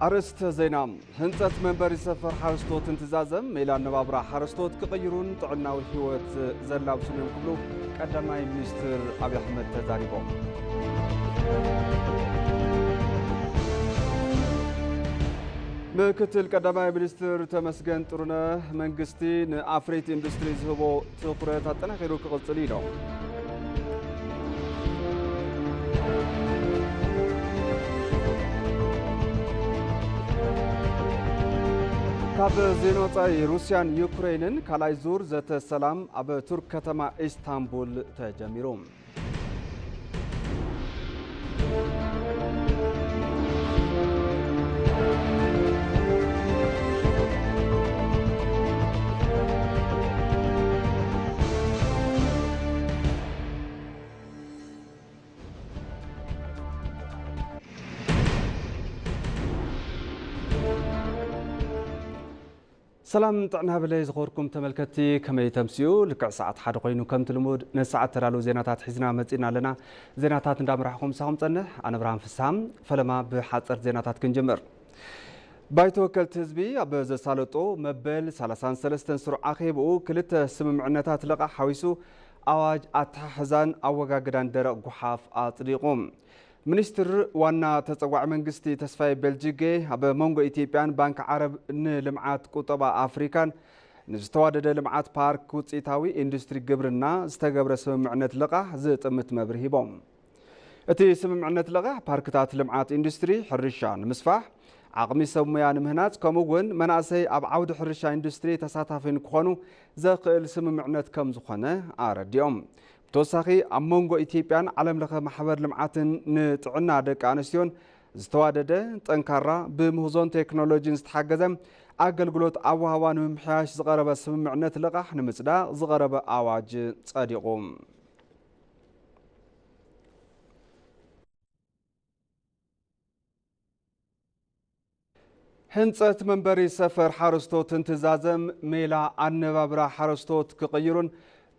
ኣርእስተ ዜና። ህንጸት መንበሪ ሰፈር ሓረስቶት እንትዛዘም፣ ሜላ ኣነባብራ ሓረስቶት ክቕይሩን ጥዕናዊ ህይወት ዘላብሱን እዮም ክብሉ ቀዳማይ ሚኒስትር ኣብይ ኣሕመድ ተዛሪቦም። ምክትል ቀዳማይ ሚኒስትር ተመስገን ጥሩነህ፣ መንግስቲ ንኣፍረይቲ ኢንዱስትሪ ዝህቦ ትኹረት ኣጠናኺሩ ክቕጽል እዩ ኢሎም። ካብ ዜና ወጻኢ፣ ሩስያን ዩክሬንን ካልኣይ ዙር ዘተ ሰላም ኣብ ቱርክ ከተማ ኢስታንቡል ተጀሚሩ። ሰላም ጥዕና በለይ ዝኸበርኩም ተመልከትቲ፣ ከመይ ተምስኡ? ልክዕ ሰዓት ሓደ ኮይኑ ከምቲ ልሙድ ነሰዓት ተዳለዉ ዜናታት ሒዝና መጺና ኣለና። ዜናታት እንዳመራሕኹም ምሳኹም ጸንሕ ኣነ ብርሃን ፍስሃ። ፈለማ ብሓጸርቲ ዜናታት ክንጅምር። ባይቶ ወከልቲ ህዝቢ ኣብ ዘሳለጦ መበል ሰላሳን ሰለስተን ስሩዕ ኣኼብኡ ክልተ ስምምዕነታት ልቓሕ ሓዊሱ ኣዋጅ ኣተሓሕዛን ኣወጋግዳን ደረቕ ጉሓፍ ኣጽዲቑ። ሚኒስትር ዋና ተጸዋዒ መንግስቲ ተስፋዬ በልጅጌ ኣብ መንጎ ኢትዮጵያን ባንክ ዓረብ ንልምዓት ቁጠባ ኣፍሪካን ንዝተዋደደ ልምዓት ፓርክ ውፅኢታዊ ኢንዱስትሪ ግብርና ዝተገብረ ስምምዕነት ልቓሕ ዝጥምት መብርሂ ሂቦም። እቲ ስምምዕነት ልቓሕ ፓርክታት ልምዓት ኢንዱስትሪ ሕርሻ ንምስፋሕ፣ ዓቕሚ ሰብ ሙያ ንምህናፅ ከምኡ እውን መናእሰይ ኣብ ዓውዲ ሕርሻ ኢንዱስትሪ ተሳታፊ ንክኾኑ ዘኽእል ስምምዕነት ከም ዝኾነ ኣረዲኦም። ብተወሳኺ ኣብ መንጎ ኢትዮጵያን ዓለም ለኸ ማሕበር ልምዓትን ንጥዕና ደቂ ኣንስትዮን ዝተዋደደ ጠንካራ ብምህዞን ቴክኖሎጂን ዝተሓገዘ ኣገልግሎት ኣወሃህባ ንምምሕያሽ ዝቐረበ ስምምዕነት ልቓሕ ንምፅዳቕ ዝቐረበ ኣዋጅ ጸዲቑ። ህንጸት መንበሪ ሰፈር ሓረስቶት እንትዛዘም ሜላ ኣነባብራ ሓረስቶት ክቕይሩን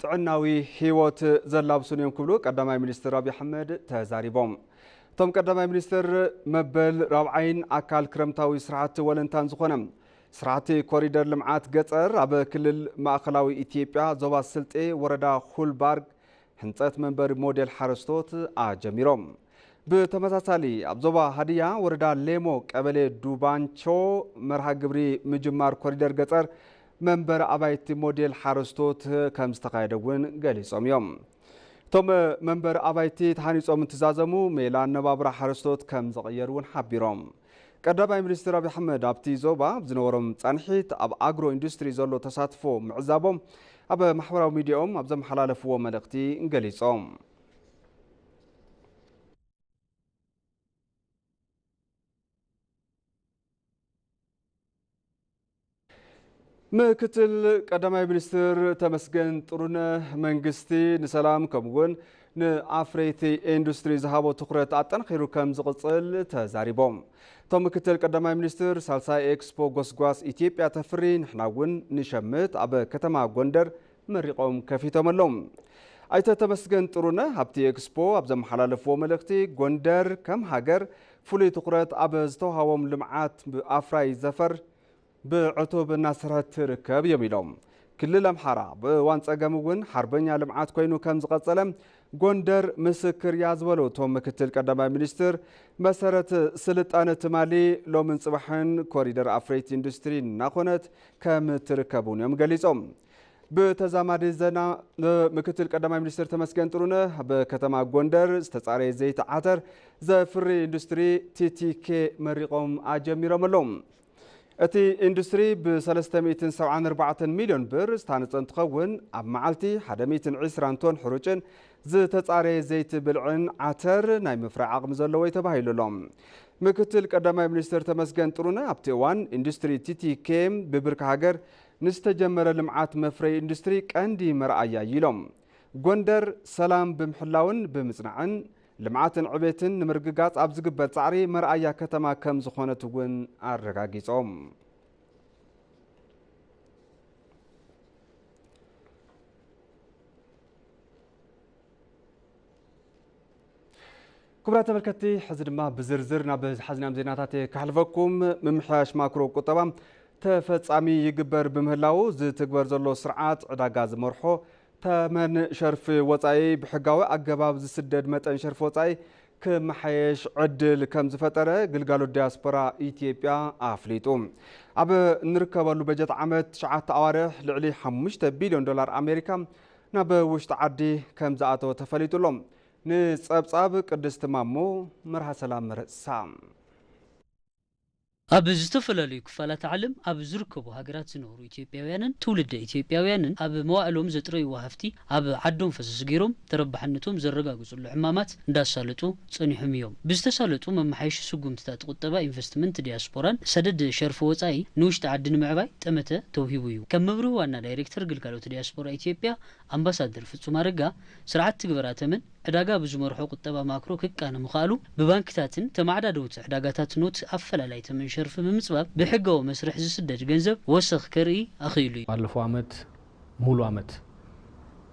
ጥዕናዊ ህይወት ዘላብሱን እዮም ክብሉ ቀዳማይ ሚኒስትር ኣብይ ኣሕመድ ተዛሪቦም። እቶም ቀዳማይ ሚኒስትር መበል ራብዓይን ኣካል ክረምታዊ ስራሕቲ ወለንታን ዝኾነ ስራሕቲ ኮሪደር ልምዓት ገጸር ኣብ ክልል ማእኸላዊ ኢትዮጵያ ዞባ ስልጤ ወረዳ ሁልባርግ ህንጸት መንበሪ ሞዴል ሓረስቶት ኣጀሚሮም። ብተመሳሳሊ ኣብ ዞባ ሃዲያ ወረዳ ሌሞ ቀበሌ ዱባንቾ መርሃ ግብሪ ምጅማር ኮሪደር ገጸር መንበሪ ኣባይቲ ሞዴል ሓረስቶት ከም ዝተኻየደ እውን ገሊጾም እዮም። እቶም መንበሪ ኣባይቲ ተሃኒጾም እንትዛዘሙ ሜላ ኣነባብራ ሓረስቶት ከም ዘቐየሩ እውን ሓቢሮም። ቀዳማይ ሚኒስትር ኣብይ ኣሕመድ ኣብቲ ዞባ ኣብ ዝነበሮም ጻንሒት ኣብ ኣግሮ ኢንዱስትሪ ዘሎ ተሳትፎ ምዕዛቦም ኣብ ማሕበራዊ ሚዲያኦም ኣብ ዘመሓላለፍዎ መልእኽቲ ገሊጾም። ምክትል ቀዳማይ ሚኒስትር ተመስገን ጥሩነህ መንግስቲ ንሰላም ከምኡውን ንኣፍረይቲ ኢንዱስትሪ ዝሃቦ ትኹረት ኣጠናኺሩ ከም ዝቕጽል ተዛሪቦም። እቶም ምክትል ቀዳማይ ሚኒስትር ሳልሳይ ኤክስፖ ጎስጓስ ኢትዮጵያ ተፍሪ ንሕና እውን ንሸምት ኣብ ከተማ ጎንደር መሪቖም ከፊቶም ኣለዉ። ኣይተ ተመስገን ጥሩነህ ኣብቲ ኤክስፖ ኣብ ዘመሓላለፍዎ መልእኽቲ ጎንደር ከም ሃገር ፍሉይ ትኹረት ኣብ ዝተውሃቦም ልምዓት ኣፍራይ ዘፈር ብዕቱብ እናሰርሐት ትርከብ እዮም ኢሎም። ክልል ኣምሓራ ብእዋን ጸገም እውን ሓርበኛ ልምዓት ኮይኑ ከም ዝቐጸለ ጎንደር ምስክር እያ ዝበሉ እቶም ምክትል ቀዳማይ ሚኒስትር፣ መሰረት ስልጣነ ትማሊ ሎምን ጽባሕን ኮሪደር ኣፍረይቲ ኢንዱስትሪ እናኾነት ከም ትርከብ እውን እዮም ገሊጾም። ብተዛማዲ ዜና ምክትል ቀዳማይ ሚኒስትር ተመስገን ጥሩነህ ኣብ ከተማ ጎንደር ዝተጻረየ ዘይቲ ዓተር ዘፍሪ ኢንዱስትሪ ቲቲኬ መሪቖም ኣጀሚሮም ኣለዉ። እቲ ኢንዱስትሪ ብ ሰለስተ ሚእትን ሰብዓን ኣርባዕተን ሚልዮን ብር ዝተሃነፀ እንትኸውን፣ ኣብ መዓልቲ ሓደ ሚእትን ዕስራን ቶን ሕሩጭን ዝተፃረየ ዘይቲ ብልዕን ዓተር ናይ ምፍራይ ዓቕሚ ዘለዎ እዩ ተባሂሉ ኣሎ። ምክትል ቀዳማይ ሚኒስትር ተመስገን ጥሩነህ ኣብቲ እዋን፣ ኢንዱስትሪ ቲቲኬ ብብርኪ ሃገር ንዝተጀመረ ልምዓት መፍረይ ኢንዱስትሪ ቀንዲ መርኣያ እዩ ኢሎም። ጎንደር ሰላም ብምሕላውን ብምጽናዕን ልምዓትን ዕቤትን ንምርግጋጽ ኣብ ዝግበር ጻዕሪ መርኣያ ከተማ ከም ዝኾነት እውን ኣረጋጊጾም። ክቡራት ተመልከትቲ፣ ሕዚ ድማ ብዝርዝር ናብ ዝሓዝናዮም ዜናታት እየ ካሕልፈኩም። ምምሕያሽ ማክሮ ቁጠባ ተፈጻሚ ይግበር ብምህላው፣ ዝትግበር ዘሎ ስርዓት ዕዳጋ ዝመርሖ ተመን ሸርፊ ወጻኢ ብሕጋዊ ኣገባብ ዝስደድ መጠን ሸርፊ ወጻኢ ክመሓየሽ ዕድል ከም ዝፈጠረ ግልጋሎት ዲያስፖራ ኢትዮጵያ ኣፍሊጡ። ኣብ እንርከበሉ በጀት ዓመት ትሽዓተ ኣዋርሕ ልዕሊ ሓሙሽተ ቢልዮን ዶላር ኣሜሪካ ናብ ውሽጢ ዓዲ ከም ዝኣተወ ተፈሊጡ ኣሎ። ንጸብጻብ ቅድስቲ ማሞ፣ መርሃ ሰላም ርእሳ። ኣብ ዝተፈላለዩ ክፋላት ዓለም ኣብ ዝርከቡ ሃገራት ዝነብሩ ኢትዮጵያውያንን ትውልደ ኢትዮጵያውያንን ኣብ መዋእሎም ዘጥረይዎ ሃፍቲ ኣብ ዓዶም ፈሰስ ገይሮም ተረባሕነቶም ዘረጋግጹሉ ዕማማት እንዳሳለጡ ጸኒሖም እዮም። ብዝተሳለጡ መመሓየሺ ስጉምትታት ቁጠባ፣ ኢንቨስትመንት፣ ዲያስፖራን ሰደድ ሸርፊ ወጻኢ ንውሽጢ ዓዲ ንምዕባይ ጠመተ ተውሂቡ እዩ። ከም መብርሂ ዋና ዳይሬክተር ግልጋሎት ዲያስፖራ ኢትዮጵያ ኣምባሳደር ፍጹም ኣረጋ፣ ስርዓት ትግበራ ተመን ዕዳጋ ብዝመርሖ ቁጠባ ማክሮ ክቃነ ምኽኣሉ፣ ብባንክታትን ተመዓዳደውቲ ዕዳጋታት ኖት ኣፈላላይ ተመን ሸርፊ ብምጽባብ ብሕጋዊ መስርሕ ዝስደድ ገንዘብ ወሰኽ ከርኢ ኣኽኢሉ እዩ። ባለፈው ዓመት ሙሉ ዓመት፣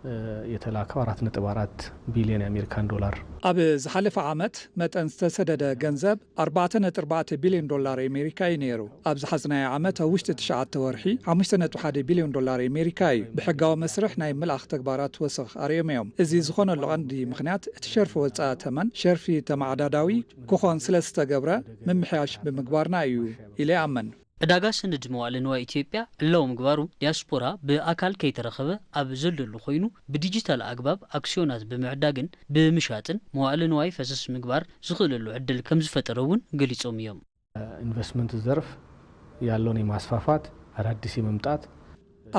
እ፣ የተላከው አራት ነጥብ አራት ቢሊዮን የአሜሪካን ዶላር። ኣብ ዝሓለፈ ዓመት መጠን ዝተሰደደ ገንዘብ ኣርባዕተ ነጥቢ ኣርባዕተ ቢልዮን ዶላር ኣሜሪካ እዩ ነይሩ። ኣብ ዝሓዝናዮ ዓመት ኣብ ውሽጢ ትሽዓተ ወርሒ ሓሙሽተ ነጥቢ ሓደ ቢልዮን ዶላር ኣሜሪካ እዩ። ብሕጋዊ መስርሕ ናይ ምልኣኽ ተግባራት ወሰኽ ኣርእዮም እዮም። እዚ ዝኾነሉ ቀንዲ ምኽንያት እቲ ሸርፊ ወጻኢ ተመን ሸርፊ ተመዓዳዳዊ ክኾን ስለ ዝተገብረ ምምሕያሽ ብምግባርና እዩ ኢለ ይኣምን። ዕዳጋ ሰነድ መዋዕለ ንዋይ ኢትዮጵያ ዕላዊ ምግባሩ ዲያስፖራ ብኣካል ከይተረኸበ ኣብ ዘለሉ ኮይኑ ብዲጂታል ኣግባብ ኣክሲዮናት ብምዕዳግን ብምሻጥን መዋዕለ ንዋይ ፈሰስ ምግባር ዝኽእለሉ ዕድል ከም ዝፈጠረ እውን ገሊጾም እዮም። ኢንቨስትመንት ዘርፍ ያለውን የማስፋፋት፣ አዳዲስ የመምጣት።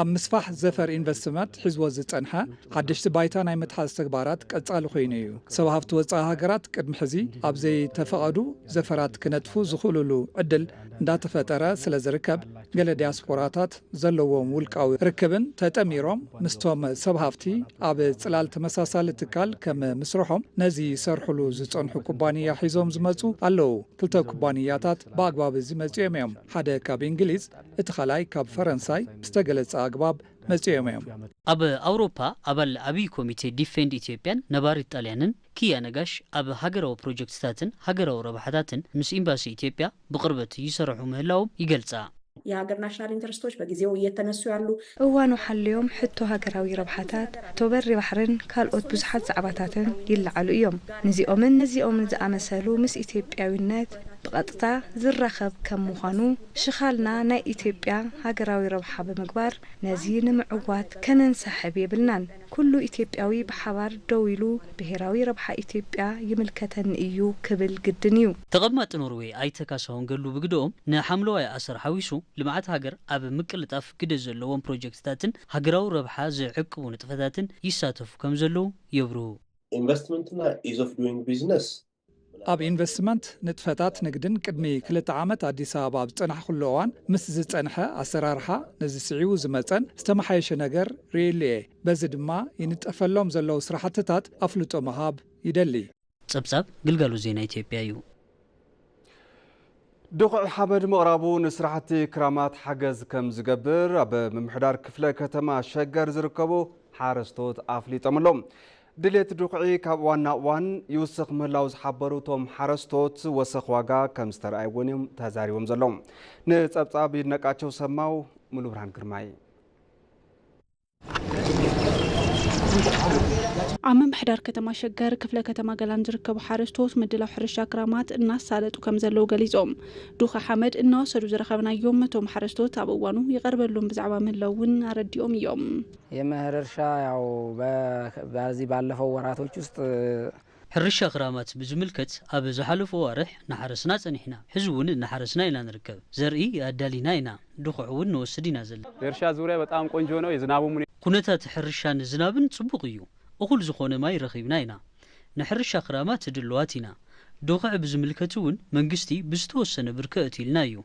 ኣብ ምስፋሕ ዘፈር ኢንቨስትመንት ሒዝዎ ዝጸንሐ ሓደሽቲ ባይታ ናይ ምትሓዝ ተግባራት ቀጻሊ ኮይኑ እዩ። ሰብ ሃፍቲ ወጻኢ ሃገራት ቅድሚ ሕዚ ኣብ ዘይተፈቐዱ ዘፈራት ክነጥፉ ዝኽእሉሉ ዕድል እንዳተፈጠረ ስለ ዝርከብ፣ ገለ ዲያስፖራታት ዘለዎም ውልቃዊ ርክብን ተጠሚሮም ምስቶም ሰብ ሃፍቲ ኣብ ጽላል ተመሳሳሊ ትካል ከም ምስርሖም ነዚ ይሰርሕሉ ዝጸንሑ ኩባንያ ሒዞም ዝመጹ ኣለዉ። ክልተ ኩባንያታት ብኣግባብ እዚ መጺኦም እዮም። ሓደ ካብ እንግሊዝ፣ እቲ ካልኣይ ካብ ፈረንሳይ ብዝተገለጸ ኣግባብ መጺኦም እዮም። ኣብ ኣውሮፓ ኣባል ዓብዪ ኮሚቴ ዲፌንድ ኢትዮጵያን ነባሪት ጣልያንን ኪያ ነጋሽ ኣብ ሃገራዊ ፕሮጀክትታትን ሃገራዊ ረብሓታትን ምስ ኤምባሲ ኢትዮጵያ ብቕርበት ይሰርሑ ምህላዎም ይገልጻ። የሀገር ናሽናል ኢንተረስቶች በጊዜው እየተነሱ ያሉ። እዋኑ ሓልዮም ሕቶ ሃገራዊ ረብሓታት፣ ሕቶ በሪ ባሕርን ካልኦት ብዙሓት ዛዕባታትን ይለዓሉ እዮም። ንዚኦምን ነዚኦምን ዝኣመሰሉ ምስ ኢትዮጵያዊነት ብቐጥታ ዝራኸብ ከም ምዃኑ፣ ሽኻልና ናይ ኢትዮጵያ ሃገራዊ ረብሓ ብምግባር ነዚ ንምዕዋት ከነንሳሕብ የብልናን። ኩሉ ኢትዮጵያዊ ብሓባር ደው ኢሉ ብሄራዊ ረብሓ ኢትዮጵያ ይምልከተኒ እዩ ክብል ግድን እዩ። ተቐማጢ ኖርዌይ ኣይተ ካሳሁን ገሉ ብግደኦም፣ ንሓምለዋይ ኣሰር ሓዊሱ ልምዓት ሃገር ኣብ ምቅልጣፍ ግደ ዘለዎም ፕሮጀክትታትን ሃገራዊ ረብሓ ዝዕቅቡ ንጥፈታትን ይሳተፉ ከም ዘለዉ የብርሁ። ኢንቨስትመንትና ኢዝ ኦፍ ዱይንግ ቢዝነስ። ኣብ ኢንቨስትመንት ንጥፈታት ንግድን ቅድሚ ክልተ ዓመት ኣዲስ ኣበባ ኣብ ዝጸናሕኩሉ እዋን ምስ ዝጸንሐ ኣሰራርሓ ነዚ ስዒቡ ዝመጸን ዝተመሓየሸ ነገር ርእየሉ እየ። በዚ ድማ ይንጠፈሎም ዘለዉ ስራሕትታት ኣፍልጦ ምሃብ ይደሊ። ጸብጻብ ግልጋሎት ዜና ኢትዮጵያ እዩ። ድኹዒ ሓመድ ምቕራቡ ንስራሕቲ ክራማት ሓገዝ ከም ዝገብር ኣብ ምምሕዳር ክፍለ ከተማ ሸገር ዝርከቡ ሓረስቶት ኣፍሊጦም ኣለዉ። ድሌት ድኹዒ ካብ እዋን ናብ እዋን ይውስኽ ምህላው ዝሓበሩ እቶም ሓረስቶት፣ ወሰኽ ዋጋ ከም ዝተረኣየ እውን እዮም ተዛሪቦም ዘለዉ። ንጸብጻብ ይድነቃቸው ሰማው፣ ሙሉ ብርሃን ግርማይ። ኣብ ምምሕዳር ከተማ ሸገር ክፍለ ከተማ ገላን ዝርከቡ ሓረስቶት ምድላው ሕርሻ ክራማት እናሳለጡ ከም ዘለዉ ገሊጾም። ዱኸ ሓመድ እናወሰዱ ዝረኸብናዮም እቶም ሓረስቶት ኣብ እዋኑ ይቐርበሎም ብዛዕባ ምህላው እውን ኣረዲኦም እዮም። የመኸር እርሻ ያው በ-፣ በዚህ ባለፈው ወራቶች ውስጥ ሕርሻ ክራማት ብዝምልከት ኣብ ዝሓለፉ ኣዋርሕ እናሓረስና ጸኒሕና። ሕዚ እውን እናሓረስና ኢና ንርከብ። ዘርኢ ኣዳሊና ኢና። ድኹዕ እውን ንወስድ ኢና ዘለና። በእርሻ ዙሪያ በጣም ቆንጆ ነው። የዝናቡም ሁኔታ ኩነታት ሕርሻን ዝናብን ጽቡቕ እዩ። እኹል ዝኾነ ማይ ረኺብና ኢና። ንሕርሻ ክራማት ድልዋት ኢና። ድኹዕ ብዝምልከት እውን መንግስቲ ብዝተወሰነ ብርኪ ኣእትዩልና እዩ።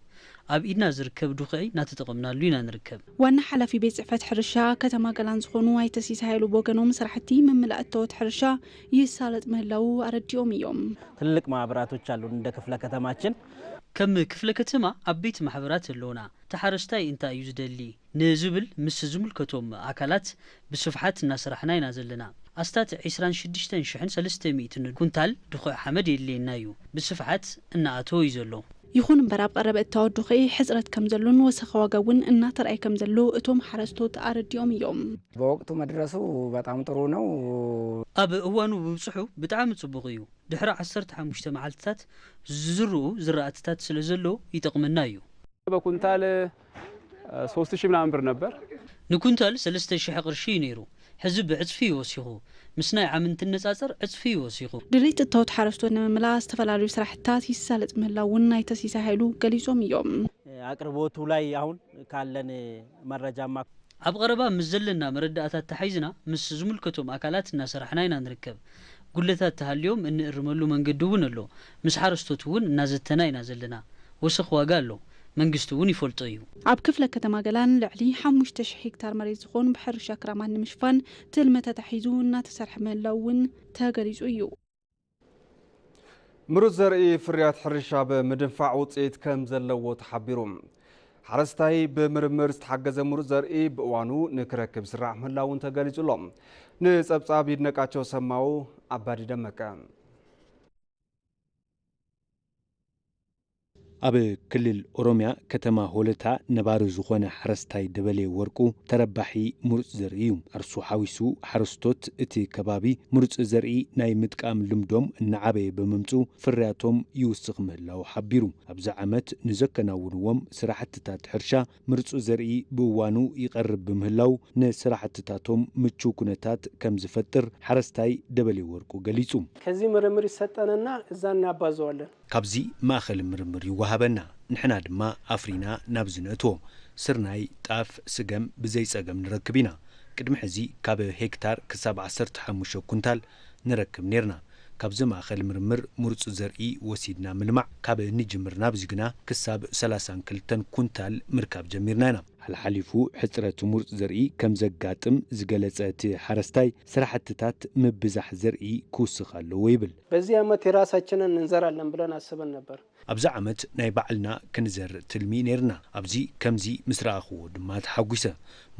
ኣብ ኢድና ዝርከብ ድኹዒ እናተጠቐምናሉ ኢና ንርከብ። ዋና ሓላፊ ቤት ጽሕፈት ሕርሻ ከተማ ገላን ዝኾኑ ኣይተ ሲሳይ ሃይሉ ብወገኖም፣ ስራሕቲ ምምላእ እታወት ሕርሻ ይሳለጥ ምህላዉ ኣረዲኦም እዮም። ትልልቅ ማህበራቶች አሉን እንደ ክፍለ ከተማችን። ከም ክፍለ ከተማ ዓበይቲ ማሕበራት ኣለዉና። እቲ ሓረስታይ እንታይ እዩ ዝደሊ ንዝብል ምስ ዝምልከቶም ኣካላት ብስፍሓት እናሰራሕና ኢና ዘለና። ኣስታት ዕስራን ሽዱሽተን ሽሕን ሰለስተ ሚእትን ኩንታል ድኹዒ ሓመድ የድልየና እዩ። ብስፍሓት እናኣተወ እዩ ዘሎ። ይኹን እምበር ኣብ ቀረበ እታወት ድኹዒ ሕፅረት ከም ዘሎን ወሰኽ ዋጋ እውን እናተርኣየ ከም ዘሎ እቶም ሓረስቶት ኣረዲኦም እዮም። በወቅቱ መድረሱ በጣም ጥሩ ነው። ኣብ እዋኑ ብብፅሑ ብጣዕሚ ፅቡቕ እዩ። ድሕሪ ዓሰርተ ሓሙሽተ መዓልትታት ዝዝርኡ ዝራእትታት ስለ ዘሎ ይጠቕመና እዩ። በኩንታል ሶስት ሺህ ምናምን ብር ነበር። ንኩንታል ሰለስተ ሽሕ ቅርሺ እዩ ነይሩ። ሕዚ ብዕፅፊ እዩ ወሲኹ። ምስ ናይ ዓም እንትነፃፀር ዕፅፊ እዩ ወሲኹ። ድሌት እታወት ሓረስቶት ንምምላእ ዝተፈላለዩ ስራሕትታት ይሳለጥ ምህላው እውን ኣይተ ሲሳይ ሃይሉ ገሊፆም እዮም። አቅርቦቱ ላይ አሁን ካለን መረጃማ ኣብ ቐረባ ምስ ዘለና መረዳእታት ተሓይዝና ምስ ዝምልከቶም ኣካላት እናሰራሕና ኢና ንርከብ። ጉድለታት ተሃልዮም እንእርመሉ መንገዲ እውን ኣሎ። ምስ ሓረስቶት እውን እናዘተና ኢና ዘለና። ወሰኽ ዋጋ ኣሎ። መንግስቲ እውን ይፈልጦ እዩ። ኣብ ክፍለ ከተማ ገላን ልዕሊ ሓሙሽተ ሽሕ ሄክታር መሬት ዝኾን ብሕርሻ ክራማት ንምሽፋን ትልሚ ተታሒዙ እናተሰርሐ ምህላው እውን ተገሊፁ እዩ። ምሩፅ ዘርኢ ፍርያት ሕርሻ ብምድንፋዕ ውፅኢት ከም ዘለዎ ተሓቢሩ። ሓረስታይ ብምርምር ዝተሓገዘ ምሩፅ ዘርኢ ብእዋኑ ንክረክብ ዝስራሕ ምህላው እውን ተገሊፁ ኣሎ። ንፀብፃብ ይድነቃቸው ሰማው ኣባዲ ደመቀ። ኣብ ክልል ኦሮሚያ ከተማ ሆለታ ነባሪ ዝኾነ ሓረስታይ ደበሌ ወርቁ ተረባሒ ምሩፅ ዘርኢ እዩ። ኣርሱ ሓዊሱ ሓረስቶት እቲ ከባቢ ምሩፅ ዘርኢ ናይ ምጥቃም ልምዶም እናዓበየ ብምምፁ ፍርያቶም ይውስኽ ምህላው ሓቢሩ። ኣብዚ ዓመት ንዘከናውንዎም ስራሕትታት ሕርሻ ምርፁ ዘርኢ ብእዋኑ ይቐርብ ብምህላው ንስራሕትታቶም ምቹው ኩነታት ከም ዝፈጥር ሓረስታይ ደበሌ ወርቁ ገሊፁ። ከዚህ ምርምር ይሰጠንና እዛ እናባዘዋለን። ካብዚ ማእኸል ምርምር ይወሃበና፣ ንሕና ድማ ኣፍሪና ናብዚ ነእትዎ። ስርናይ፣ ጣፍ፣ ስገም ብዘይ ፀገም ንረክብ ኢና። ቅድሚ ሕዚ ካብ ሄክታር ክሳብ ዓሰርተ ሓሙሽተ ኩንታል ንረክብ ኔርና። ካብዚ ማእኸል ምርምር ምሩፅ ዘርኢ ወሲድና ምልማዕ ካብ ንጅምር ናብዚ ግና ክሳብ ሰላሳን ክልተን ኩንታል ምርካብ ጀሚርና ኢና። ሓልሓሊፉ ሕፅረት ምሩፅ ዘርኢ ከም ዘጋጥም ዝገለፀ እቲ ሓረስታይ፣ ስራሕትታት ምብዛሕ ዘርኢ ክውስኽ ኣለዎ ይብል። በዚህ ዓመት የራሳችንን እንዘራለን ብለን ኣስበን ነበር። ኣብዚ ዓመት ናይ ባዕልና ክንዘርእ ትልሚ ነይርና። ኣብዚ ከምዚ ምስ ረኣኽዎ ድማ ተሓጒሰ።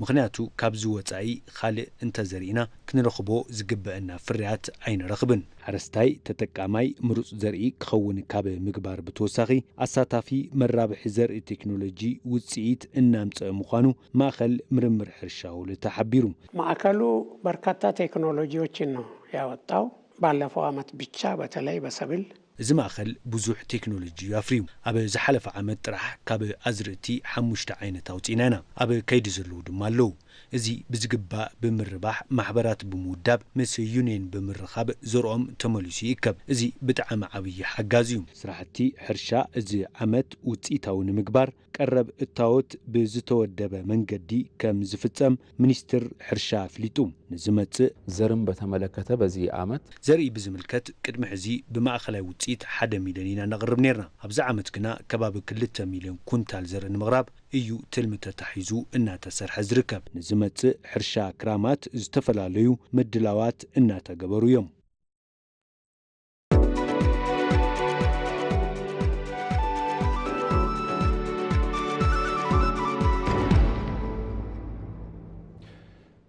ምኽንያቱ ካብዚ ወጻኢ ካልእ እንተዘሪእና ክንረኽቦ ዝግበአና ፍርያት ኣይንረኽብን። ሓረስታይ ተጠቃማይ ምሩጽ ዘርኢ ክኸውን ካብ ምግባር ብተወሳኺ ኣሳታፊ መራብሒ ዘርኢ ቴክኖሎጂ ውጽኢት እናምጸአ ምዃኑ ማእኸል ምርምር ሕርሻ ሆለታ ሓቢሩ። ማእከሉ በርካታ ቴክኖሎጂዎችን ነው ያወጣው። ባለፈው ዓመት ብቻ በተለይ በሰብል እዚ ማእኸል ብዙሕ ቴክኖሎጂ እዩ ኣፍርዩ። ኣብ ዝሓለፈ ዓመት ጥራሕ ካብ ኣዝርእቲ ሓሙሽተ ዓይነት ኣውፂእና ኢና። ኣብ ከይዲ ዘለዉ ድማ ኣለዉ። እዚ ብዝግባእ ብምርባሕ ማሕበራት ብምውዳብ ምስ ዩኒየን ብምርኻብ ዘርኦም ተመሊሱ ይእከብ። እዚ ብጣዕሚ ዓብዪ ሓጋዚ እዩ። ስራሕቲ ሕርሻ እዚ ዓመት ውፅኢታዊ ንምግባር ቀረብ እታወት ብዝተወደበ መንገዲ ከም ዝፍፀም ሚኒስትር ሕርሻ ኣፍሊጡ። ንዝመፅእ ዘርም በተመለከተ በዚ ዓመት ዘርኢ ብዝምልከት ቅድሚ ሕዚ ብማእኸላይ ውፅኢት ሓደ ሚልዮን ኢና ነቕርብ ነርና። ኣብዚ ዓመት ግና ከባቢ ክልተ ሚልዮን ኩንታል ዘርኢ ንምቕራብ እዩ ትልሚ ተታሒዙ እናተሰርሐ ዝርከብ። ንዝመፅእ ሕርሻ ክራማት ዝተፈላለዩ ምድላዋት እናተገበሩ እዮም።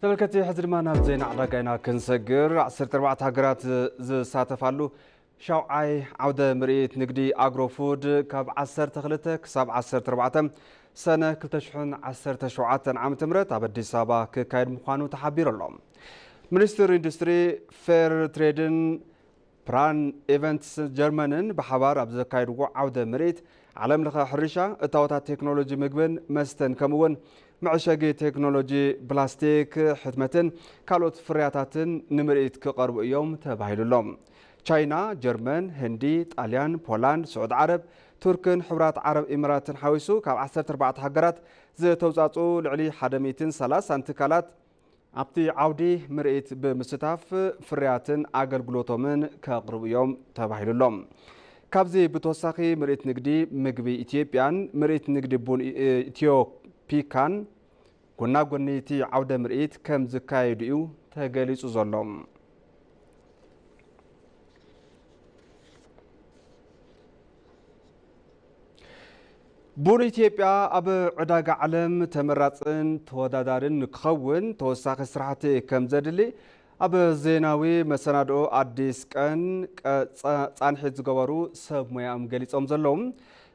ተመልከቲ ሕዚ ድማ ናብ ዜና ዕዳጋ ኢና ክንሰግር። ዓሰርተ ኣርባዕተ ሃገራት ዝሳተፋሉ ሻውዓይ ዓውደ ምርኢት ንግዲ ኣግሮፉድ ካብ ዓሰርተ ክልተ ክሳብ ዓሰርተ ኣርባዕተ ሰነ ክልተ ሽሕን ዓሰርተ ሸውዓተን ዓመተ ምህረት ኣብ ኣዲስ ኣበባ ክካየድ ምዃኑ ተሓቢሩ ኣሎ። ሚኒስትር ኢንዱስትሪ፣ ፌር ትሬድን ፕራን ኢቨንትስ ጀርመንን ብሓባር ኣብ ዘካየድዎ ዓውደ ምርኢት ዓለም ለኸ ሕርሻ፣ እታወታት ቴክኖሎጂ ምግብን መስተን ከምኡውን መዕሸጊ ቴክኖሎጂ ፕላስቲክ፣ ሕትመትን ካልኦት ፍርያታትን ንምርኢት ክቐርቡ እዮም ተባሂሉ ኣሎ። ቻይና፣ ጀርመን፣ ህንዲ፣ ጣልያን፣ ፖላንድ፣ ስዑድ ዓረብ፣ ቱርክን ሕቡራት ዓረብ ኢሚራትን ሓዊሱ ካብ ዓሰርተ ኣርባዕተ ሃገራት ዝተውፃፅኡ ልዕሊ ሓደ ሚእትን ሰላሳን ትካላት ኣብቲ ዓውዲ ምርኢት ብምስታፍ ፍርያትን ኣገልግሎቶምን ከቕርቡ እዮም ተባሂሉ ኣሎ። ካብዚ ብተወሳኺ ምርኢት ንግዲ ምግቢ ኢትዮጵያን ምርኢት ንግዲ ቡን ኢትዮፒካን ጎናጎኒ እቲ ዓውደ ምርኢት ከም ዝካየዱ እዩ ተገሊፁ ዘሎ። ቡን ኢትዮጵያ ኣብ ዕዳጋ ዓለም ተመራፅን ተወዳዳርን ንክኸውን ተወሳኺ ስራሕቲ ከም ዘድሊ ኣብ ዜናዊ መሰናድኦ ኣዲስ ቀን ቀ-፣ ጸ-፣ ጻንሒት ዝገበሩ ሰብ ሞያኦም ገሊጾም ዘለዉ፣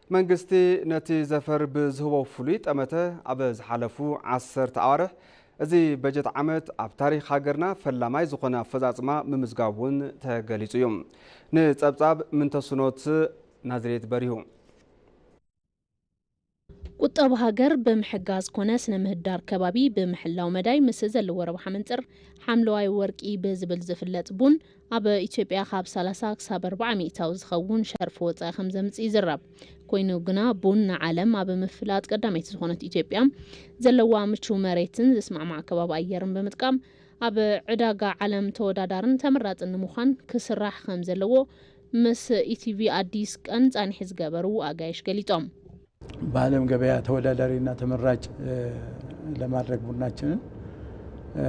መንግስቲ ነቲ ዘፈር ብዝህቦ ፍሉይ ጠመተ ኣብ ዝሓለፉ ዓሰርተ ኣዋርሕ እዚ በጀት ዓመት ኣብ ታሪኽ ሃገርና ፈላማይ ዝኾነ ኣፈጻጽማ ምምዝጋቡ እውን ተገሊጹ እዩ። ንጸብጻብ ምንተስኖት ናዝሬት በሪሁ። ቁጠባ ሃገር ብምሕጋዝ ኮነ ስነ ምህዳር ከባቢ ብምሕላው መዳይ ምስ ዘለዎ ረብሓ መንጽር ሓምለዋይ ወርቂ ብዝብል ዝፍለጥ ቡን ኣብ ኢትዮጵያ ካብ ሰላሳ ክሳብ ኣርባዓ ሚእታዊ ዝኸውን ሸርፊ ወጻኢ ከም ዘምጽእ ይዝረብ። ኮይኑ ግና ቡን ንዓለም ኣብ ምፍላጥ ቀዳመይቲ ዝኾነት ኢትዮጵያ ዘለዋ ምቹው መሬትን ዝስማዕማዕ ከባቢ ኣየርን ብምጥቃም ኣብ ዕዳጋ ዓለም ተወዳዳርን ተመራጽን ንምዃን ክስራሕ ከም ዘለዎ ምስ ኢቲቪ ኣዲስ ቀን ጻንሒ ዝገበሩ ኣጋይሽ ገሊጾም። በዓለም ገበያ ተወዳዳሪና ተመራጭ፣ እ፣ ለማድረግ ቡናችንን፣ እ፣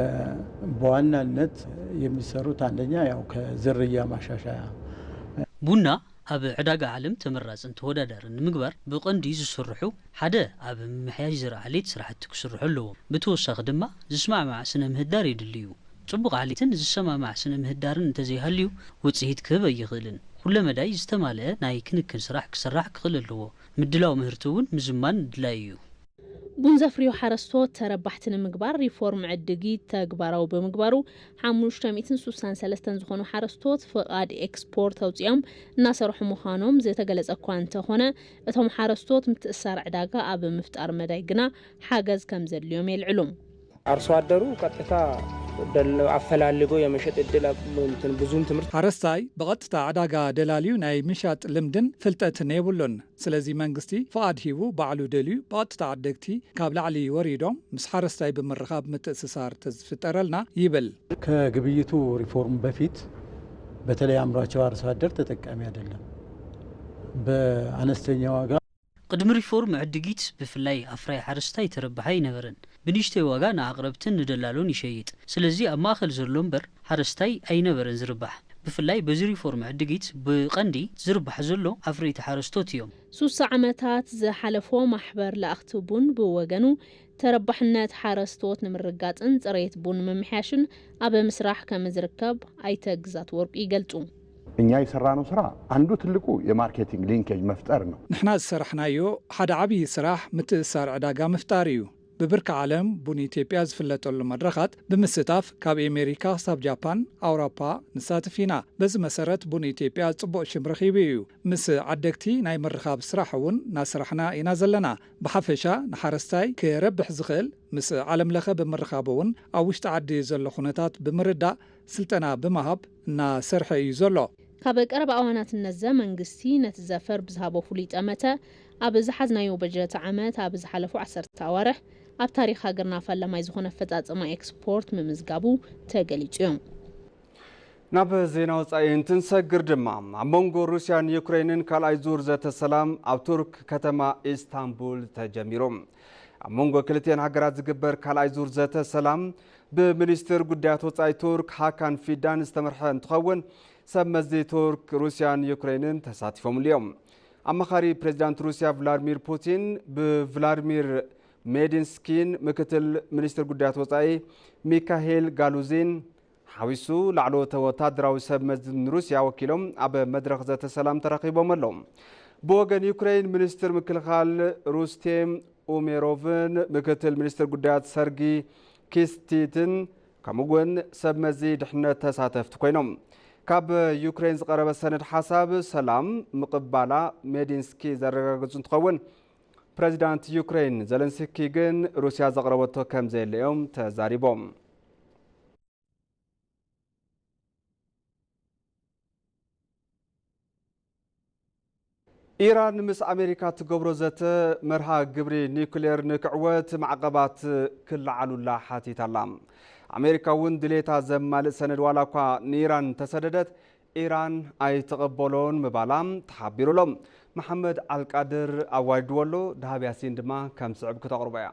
በዋናነት የሚሰሩት አንደኛ ያው ከዝርያ ማሻሻያ። ቡና ኣብ ዕዳጋ ዓለም ተመራጽን ተወዳዳርን ንምግባር ብቐንዲ ዝስርሑ ሓደ ኣብ ምምሕያሽ ዘርኢ ዓሌት ስራሕቲ ክስርሑ ኣለዎም። ብተወሳኺ ድማ ዝስማዕማዕ ስነ ምህዳር የድልዩ። ጽቡቕ ዓሌትን ዝሰማማዕ ስነ ምህዳርን እንተዘይሃልዩ ውጽኢት ክህብ ኣይኽእልን። ኩለመዳይ ዝተማልአ ናይ ክንክን ስራሕ ክስራሕ ክኽእል ኣለዎ። ምድላው ምህርቲ እውን ምዝማን ድላዩ እዩ። ቡን ዘፍርዩ ሓረስቶት ተረባሕቲ ንምግባር ሪፎርም ዕድጊት ተግባራዊ ብምግባሩ ሓሙሽተ ሚእትን ስሳን ሰለስተን ዝኾኑ ሓረስቶት ፍቓድ ኤክስፖርት ኣውጺኦም እናሰርሑ ምዃኖም ዝተገለጸ እኳ እንተኾነ እቶም ሓረስቶት ምትእሳር ዕዳጋ ኣብ ምፍጣር መዳይ ግና ሓገዝ ከም ዘድልዮም የልዕሉ። አርሶ አደሩ ቀጥታ ደል-፣ አፈላልጎ የመሸጥ እድል አ-፣ እንትን ብዙም ትምህርት ሓረስታይ ብቐጥታ ዕዳጋ ደላልዩ ናይ ምሻጥ ልምድን ፍልጠትን የብሉን። ስለዚ መንግስቲ ፍቓድ ሂቡ ባዕሉ ደልዩ ብቐጥታ ዓደግቲ ካብ ላዕሊ ወሪዶም ምስ ሓረስታይ ብምርኻብ ምትእስሳር ተዝፍጠረልና ይብል። ከግብይቱ ሪፎርም በፊት በተለይ አምራቸው አርሶ አደር ተጠቃሚ አይደለም። በአነስተኛ ዋጋ ቅድሚ ሪፎርም ዕድጊት ብፍላይ ኣፍራይ ሓረስታይ ተረባሒ ኣይነበረን። ብንእሽተይ ዋጋ ንኣቕረብትን ንደላሎን ይሸይጥ። ስለዚ ኣብ ማእኸል ዘሎ እምበር ሓረስታይ ኣይነበረን ዝርባሕ። ብፍላይ በዚ ሪፎርም ዕድጊት ብቐንዲ ዝርባሕ ዘሎ ኣፍረይቲ ሓረስቶት እዮም። ሱሳ ዓመታት ዝሓለፎ ማሕበር ለኣኽቲ ቡን ብወገኑ ተረባሕነት ሓረስቶት ንምርጋፅን ፅሬት ቡን ምምሕያሽን ኣብ ምስራሕ ከም ዝርከብ ኣይተ ግዛት ወርቁ ይገልፁ። እኛ የሰራነው ስራ አንዱ ትልቁ የማርኬቲንግ ሊንኬጅ መፍጠር ነው። ንሕና ዝሰራሕናዮ ሓደ ዓብዪ ስራሕ ምትእስሳር ዕዳጋ ምፍጣር እዩ። ብብርኪ ዓለም ቡን ኢትዮጵያ ዝፍለጠሉ መድረኻት ብምስታፍ ካብ ኤሜሪካ ክሳብ ጃፓን፣ ኣውሮፓ ንሳትፍ ኢና። በዚ መሰረት ቡን ኢትዮጵያ ጽቡቕ ሽም ረኺቡ እዩ። ምስ ዓደግቲ ናይ ምርኻብ ስራሕ እውን እናሰራሕና ኢና ዘለና። ብሓፈሻ ንሓረስታይ ክረብሕ ዝኽእል ምስ ዓለም ለኸ ብምርኻብ እውን ኣብ ውሽጢ ዓዲ ዘሎ ኩነታት ብምርዳእ ስልጠና ብምሃብ እናሰርሐ እዩ ዘሎ። ካብ ቀረባ እዋናት እነዘ መንግስቲ ነቲ ዘፈር ብዝሃቦ ፍሉይ ጠመተ ኣብ ዝሓዝናዮ በጀት ዓመት ኣብ ዝሓለፉ ዓሰርተ ኣዋርሕ ኣብ ታሪኽ ሃገርና ፈለማይ ዝኾነ ኣፈጻጽማ ኤክስፖርት ምምዝጋቡ ተገሊጹ እዩ። ናብ ዜና ወጻኢ እንትንሰግር ድማ ኣብ መንጎ ሩስያን ዩክሬንን ካልኣይ ዙር ዘተ ሰላም ኣብ ቱርክ ከተማ ኢስታንቡል ተጀሚሩ። ኣብ መንጎ ክልቲኤን ሃገራት ዝግበር ካልኣይ ዙር ዘተ ሰላም ብሚኒስትር ጉዳያት ወጻኢ ቱርክ ሃካን ፊዳን ዝተመርሐ እንትኸውን ሰብ መዚ ቱርክ፣ ሩስያን ዩክሬንን ተሳቲፎምሉ እዮም። ኣማኻሪ ፕሬዚዳንት ሩስያ ቭላድሚር ፑቲን ብቭላድሚር ሜዲንስኪን ምክትል ሚኒስትር ጉዳያት ወጻኢ ሚካሄል ጋሉዚን ሓዊሱ ላዕለዎት ወታደራዊ ሰብ መዚ ንሩስያ ወኪሎም ኣብ መድረኽ ዘተ ሰላም ተራኺቦም ኣለዉ። ብወገን ዩክሬን ሚኒስትር ምክልኻል ሩስቴም ኡሜሮቭን ምክትል ሚኒስትር ጉዳያት ሰርጊ ኪስቲትን ከምኡ እውን ሰብ መዚ ድሕነት ተሳተፍቲ ኮይኖም። ካብ ዩክሬን ዝቐረበ ሰነድ ሓሳብ ሰላም ምቕባላ ሜዲንስኪ ዘረጋገጹ እንትኸውን ፕሬዚዳንት ዩክሬን ዘለንስኪ ግን ሩስያ ዘቕረበቶ ከም ዘየለ እዮም ተዛሪቦም። ኢራን ምስ ኣሜሪካ ትገብሮ ዘተ መርሃ ግብሪ ኒውክሌር ንክዕወት ማዕቐባት ክለዓሉላ ሓቲታ ኣላ። ኣሜሪካ እውን ድሌታ ዘማልእ ሰነድ ዋላ እኳ ንኢራን ተሰደደት ኢራን ኣይትቕበሎን ምባላ ተሓቢሩ ኣሎ። መሓመድ ኣልቃድር ኣዋዲድዎ ኣሎ፣ ደሃብ ያሲን ድማ ከም ዝስዕብ ክተቕርቦ እያ።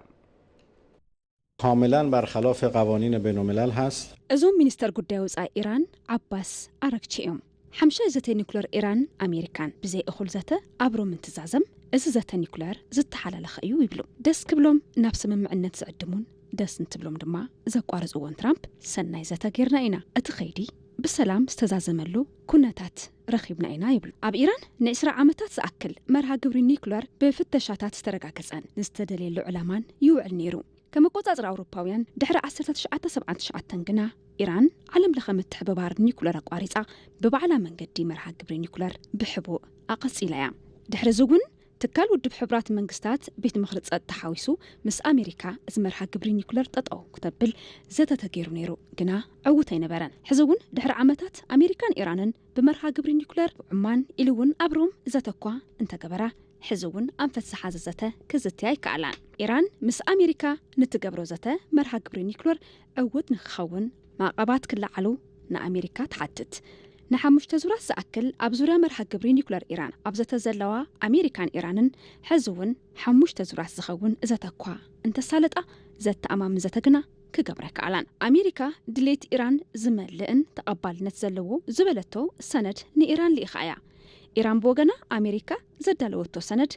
کاملا برخلاف قوانین بین الملل هست. እዞም ሚኒስተር ጉዳይ ወጻኢ ኢራን ዓባስ ኣረግቺ እዮም። ሓምሻይ ዘተ ኒኩለር ኢራን ኣሜሪካን ብዘይ እኹል ዘተ ኣብሮ ምንትዛዘም እዚ ዘተ ኒኩለር ዝተሓላለኸ እዩ ይብሉ። ደስ ክብሎም ናብ ስምምዕነት ዝዕድሙን ደስ እንትብሎም ድማ ዘቋርፅዎን ትራምፕ፣ ሰናይ ዘተ ጌርና ኢና፣ እቲ ኸይዲ ብሰላም ዝተዛዘመሉ ኩነታት ረኺብና ኢና ይብሉ። ኣብ ኢራን ንዕስራ ዓመታት ዝኣክል መርሃ ግብሪ ኒኩለር ብፍተሻታት ዝተረጋገጸን ንዝተደልየሉ ዕላማን ይውዕል ነይሩ። ከም ኣቆጻጽራ ኣውሮፓውያን፣ ድሕሪ ዓሰርተ ትሽዓተ ሰብዓን ትሽዓተን ግና ኢራን ዓለም ለኸ ምትሕብባር ኒኩለር ኣቋሪጻ፣ ብባዕላ መንገዲ መርሃ ግብሪ ኒኩለር ብሕቡእ ኣቐጺላ እያ። ድሕሪ እዚ እውን ትካል ውድብ ሕቡራት መንግስታት ቤት ምኽሪ ጸጥታ ሓዊሱ ምስ ኣሜሪካ እዚ መርሃ ግብሪ ኒኩለር ጠጠው ክተብል ዘተ ተገይሩ ነይሩ፣ ግና ዕዉት ኣይነበረን። ሕዚ እውን ድሕሪ ዓመታት ኣሜሪካን ኢራንን ብመርሃ ግብሪ ኒኩለር ዑማን ኢሉ እውን ኣብ ሮም ዘተ እኳ እንተገበራ፣ ሕዚ እውን ኣንፈት ዝሓዘ ዘተ ክዝትያ ኣይከኣላን። ኢራን ምስ ኣሜሪካ ንትገብሮ ዘተ መርሃ ግብሪ ኒኩለር ዕዉት ንክኸውን ማዕቐባት ክለዓሉ ንኣሜሪካ ትሓትት። ንሓሙሽተ ዙራት ዝኣክል ኣብ ዙርያ መርሃ ግብሪ ኒኩለር ኢራን ኣብ ዘተ ዘለዋ ኣሜሪካን ኢራንን፣ ሕዚ እውን ሓሙሽተ ዙራት ዝኸውን ዘተ እኳ እንተሳለጣ፣ ዘተኣማምን ዘተ ግና ክገብራ ኣይከኣላን። ኣሜሪካ ድሌት ኢራን ዝመልእን ተቐባልነት ዘለዎ ዝበለቶ ሰነድ ንኢራን ልኢኻ እያ። ኢራን ብወገና ኣሜሪካ ዘዳለወቶ ሰነድ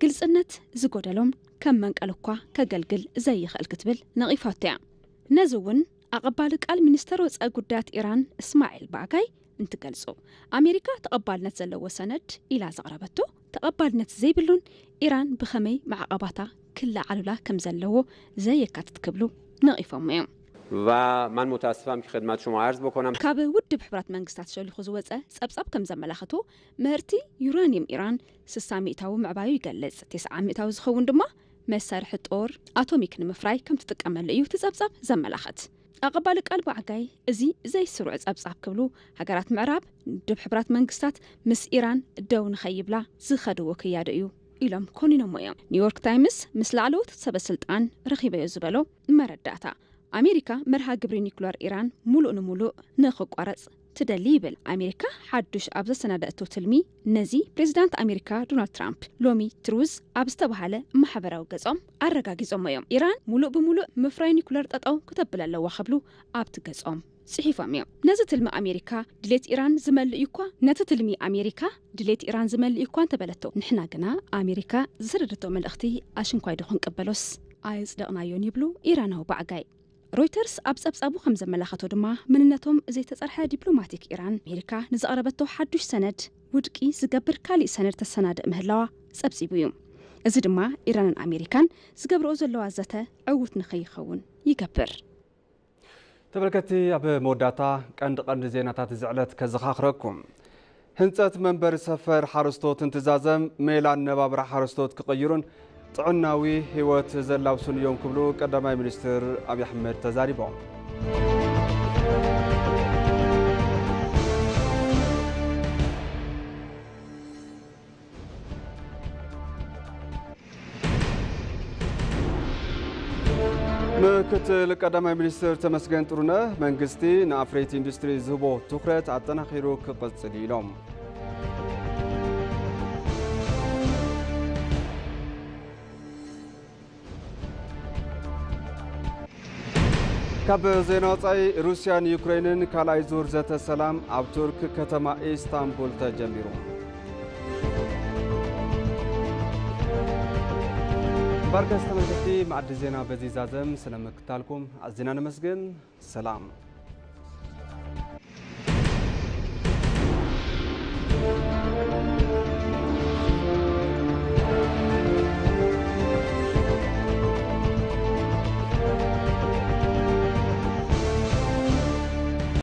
ግልጽነት ዝጎደሎም፣ ከም መንቀል እኳ ከገልግል ዘይኽእል ክትብል ነቒፋቶ እያ። ነዚ እውን ኣቐባሊ ቃል ሚኒስተር ወጻኢ ጉዳያት ኢራን እስማዒል ባዕጋይ እንትገልጹ፣ ኣሜሪካ ተቐባልነት ዘለዎ ሰነድ ኢላ ዘቕረበቶ ተቐባልነት ዘይብሉን ኢራን ብኸመይ ማዕቐባታ ክለዓሉላ ከም ዘለዎ ዘየካትት ክብሉ ነቒፎም እዮም። و من متاسفم که خدمت شما عرض بکنم. ካብ ውድብ ሕቡራት መንግስታት ሸሊኹ ዝወጸ ጸብጻብ ከም ዘመላኸቶ፣ ምህርቲ ዩራኒየም ኢራን ስሳ ሚእታዊ ምዕባዩ ይገልጽ። ተስዓ ሚእታዊ ዝኸውን ድማ መሳርሒ ጦር ኣቶሚክ ንምፍራይ ከም ትጥቀመሉ እዩ እቲ ጸብጻብ ዘመላኸት። ኣቐባሊ ቃል ባዕጋይ፣ እዚ ዘይስሩዕ ጸብጻብ ክብሉ፣ ሃገራት ምዕራብ ውድብ ሕቡራት መንግስታት ምስ ኢራን ደው ንኸይብላ ዝኸድዎ ክያዶ እዩ ኢሎም ኮኒኖሞ እዮም። ኒውዮርክ ታይምስ ምስ ላዕለዎት ሰበ ስልጣን ረኺበዮ ዝበሎ መረዳእታ፣ ኣሜሪካ መርሃ ግብሪ ኒኩለር ኢራን ሙሉእ ንሙሉእ ንኽቋረጽ ትደሊ ይብል። ኣሜሪካ ሓዱሽ ኣብ ዘሰናደእቶ ትልሚ፣ ነዚ ፕሬዚዳንት ኣሜሪካ ዶናልድ ትራምፕ ሎሚ ትሩዝ ኣብ ዝተባሃለ ማሕበራዊ ገጾም ኣረጋጊጾሞ እዮም። ኢራን ሙሉእ ብሙሉእ ምፍራይ ኒኩለር ጠጠው ክተብል ኣለዋ ክብሉ ኣብቲ ገጾም ጽሒፎም እዮም። ነዚ ትልሚ ኣሜሪካ ድሌት ኢራን ዝመልእ እዩ እኳ፣ ነቲ ትልሚ ኣሜሪካ ድሌት ኢራን ዝመልእ እዩ እኳ እንተበለቶ፣ ንሕና ግና ኣሜሪካ ዝሰደደቶ መልእኽቲ ኣሽንኳይ ዶ ክንቅበሎስ ኣየጽደቕናዮን ይብሉ ኢራናዊ ባዕጋይ። ሮይተርስ ኣብ ጸብጻቡ ከም ዘመላኸቶ ድማ፣ መንነቶም ዘይተጸርሐ ዲፕሎማቲክ ኢራን፣ ኣሜሪካ ንዘቕረበቶ ሓዱሽ ሰነድ ውድቂ ዝገብር ካሊእ ሰነድ ተሰናድእ ምህላዋ ጸብጺቡ እዩ። እዚ ድማ ኢራንን ኣሜሪካን ዝገብርኦ ዘለዋ ዘተ ዕዉት ንኸይኸውን ይገብር። ተመልከትቲ፣ ኣብ መወዳእታ ቀንዲ ቀንዲ ዜናታት እዚ ዕለት ከዘኻኽረኩም። ህንጸት መንበሪ ሰፈር ሓረስቶት እንትዛዘም፣ ሜላ ኣነባብራ ሓረስቶት ክቕይሩን ጥዕናዊ ህይወት ዘላብሱን እዮም ክብሉ ቀዳማይ ሚኒስትር ኣብይ ኣሕመድ ተዛሪቦም። ምክትል ቀዳማይ ሚኒስትር ተመስገን ጥሩነህ፣ መንግስቲ ንኣፍረይቲ ኢንዱስትሪ ዝህቦ ትኹረት ኣጠናኺሩ ክቕጽል እዩ ኢሎም። ካብ ዜና ወጻኢ፣ ሩስያን ዩክሬንን ካልኣይ ዙር ዘተ ሰላም ኣብ ቱርክ ከተማ ኢስታንቡል ተጀሚሩ። ባርከስ ተመልከቲ፣ ማዕዲ ዜና በዚ ዛዘም ስለ ምክታልኩም ኣዝና ነመስግን። ሰላም።